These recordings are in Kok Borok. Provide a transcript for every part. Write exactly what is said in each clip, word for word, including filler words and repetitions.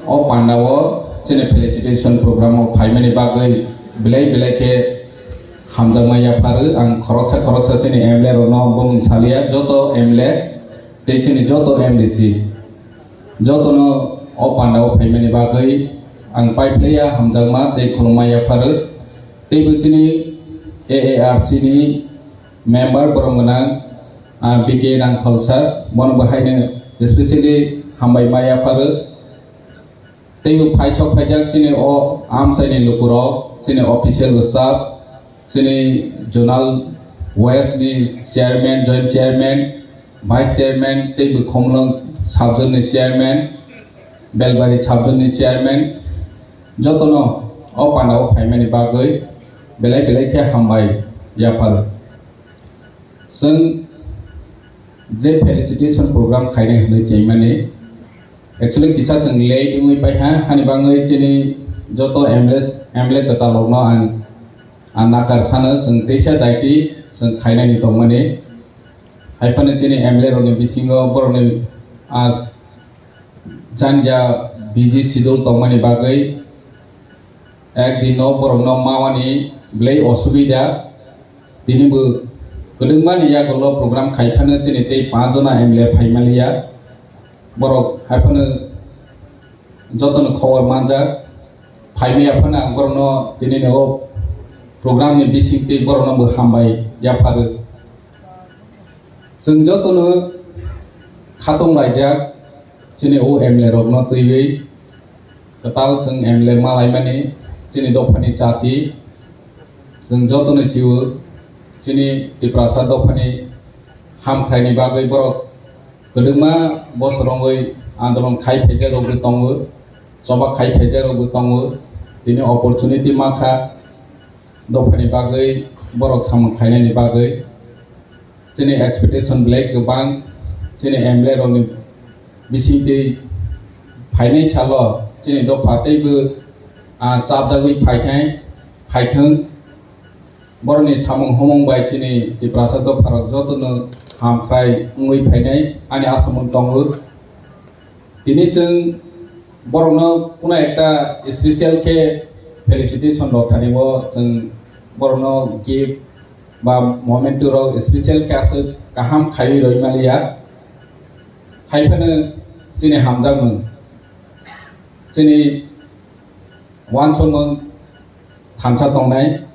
O pandao chini felicitation program o phaimani bagwi belai belai khe hamjakma yapharwi ang khoroksa khoroksa chini M L A rokno bumung saliya, joto M L A tei chini joto M D C jotono o pandao phaimani bagwi ang paiphlaiya hamjakma tei khulumma yapharwi. Teibo chini A A R C ni member borom gwnang, ah, B K Rangkhol sir, bono bo haino specially hambai ma yapharwi. Teibo phaisok phaijak chini o amchaini lukurok, chini official staff, chini zonal west ni chairman, joint chairman, vice chairman, teibo Khumulwng subzone ni chairman, Belbari subzone ni chairman, jotono o pandao phaimani bagwi belai belai khe hambai yaphar. Chwng je felicitation program khainai hwnwi chengmani, actually kisa chwng late wngwi paikha, hani bagwi chini joto M L A, M L A kwtal rokno ang, ang nakar sano, chwng teisa daiti chwng khainani tongmani. Haiphano chini M L A rokni bisingo borokni, ah, janja busy schedule tongmani bagwi ek dino borokno mawani belai osubida. Tini bo kwdwngmani yagulo program khai phano chini tei panch jona M L A phai maliya. Borok hai phano jotono khobor manjak. Phai maya phano ang borokno tini o program ni bising tei borokno bo hambai yapharwi. Chwng jotono khatong laijak chini o M L A rokno twiwi. Kwtal chwng M L A malaimani chini dophani chati, chwng jotono sio chini Tiprasa dophani hamkhraini bagwi borok kwdwkma bosor wngwi andolon khai phaijak rokbo tongo, choba khai phaijak rokbo tongo, tini opportunity mankha dophani bagwi borok samung khainani bagwi. Chini expectation belai kwbang, chini M L A rokni bisingtwi phainai salo chini dopha teibo, ah, chapjagwi phaithai, phaithwng. Borokni samung humung bai chini Tiprasa dopharok jotono hamkrai wngwi phainai ani asamung tongo. Tini chwng borokno kuno ekta special khe felicitation rok thani o chwng borokno gift ba memento rok special khe aswk kaham khaiwi rwi maliya. Hai phano chini hamjakmung, chini uansukmung thansa tongnai.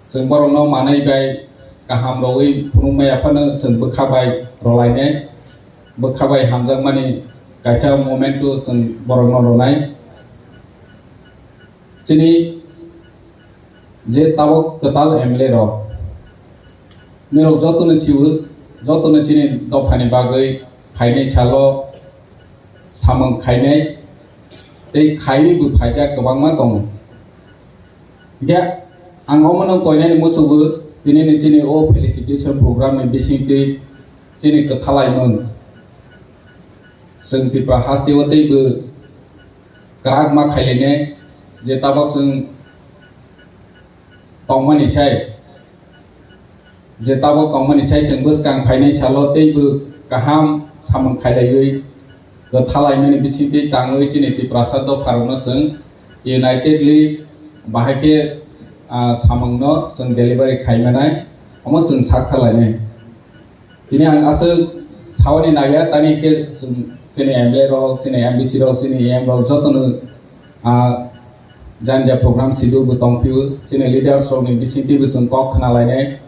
Chwng borokno manwi bai kaham rogwi phunukmaya phano chwng bwkha bai rolainai, bwkha bai hamjakmani kaisa momento chwng borokno rwnai. Chini je tabok kwtal M L A rok, nirok jotono sio, jotono chini dophani bagwi phainai salo samung khainai tei khaiwi bo phaijak kwbangma tongo. Hinkhe ang omono koinani muchungo, tinini chini o felicitation program ni bisingtwi chini kwthalaimung chwng Tipra hasteo teibo kwrak ma khailainai, je tabok chwng tongmani sai, je tabok tongmani sai chwng bwskang phainai salo teibo kaham samung khailaiwi kwthalaimani bisingtwi tangwi chini Tiprasa dopharokno chwng unitedly bahai khe, ah, samungno chwng delivery khaimanai, omo chwng sak thalainai. Tini ang aswk sawi naiya, tani khe chini M L A rok, chini M D C rok, chini E M rok jotono, ah, jani ja program schedule bo tongphio, chini leaders rokni bisingtwi bo chwng kok khna lainai.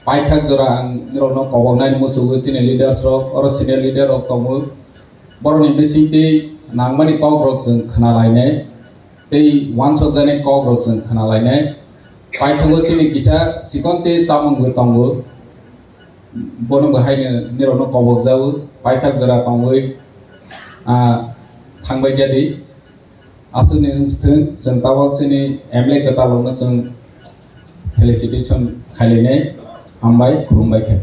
Paithak jora ang norokno koboknani muchungo, chini leaders rok, oro senior leader rok tongo. Borokni bisingtwi nangmani kok rok chwng khna lainai. Tei uansukjaknai kok rok chwng khna lainai. Paithago chini kisa chikon tei chamung bo tongo. Bono bo haino nirokno kobokjago, paithak jora tongwi, ah, thangbai jadi. Aswkni wngthwng, chwng tabok chini M L A kwtalrokno chwng felicitation khailainai, hambai, khulumbai khe.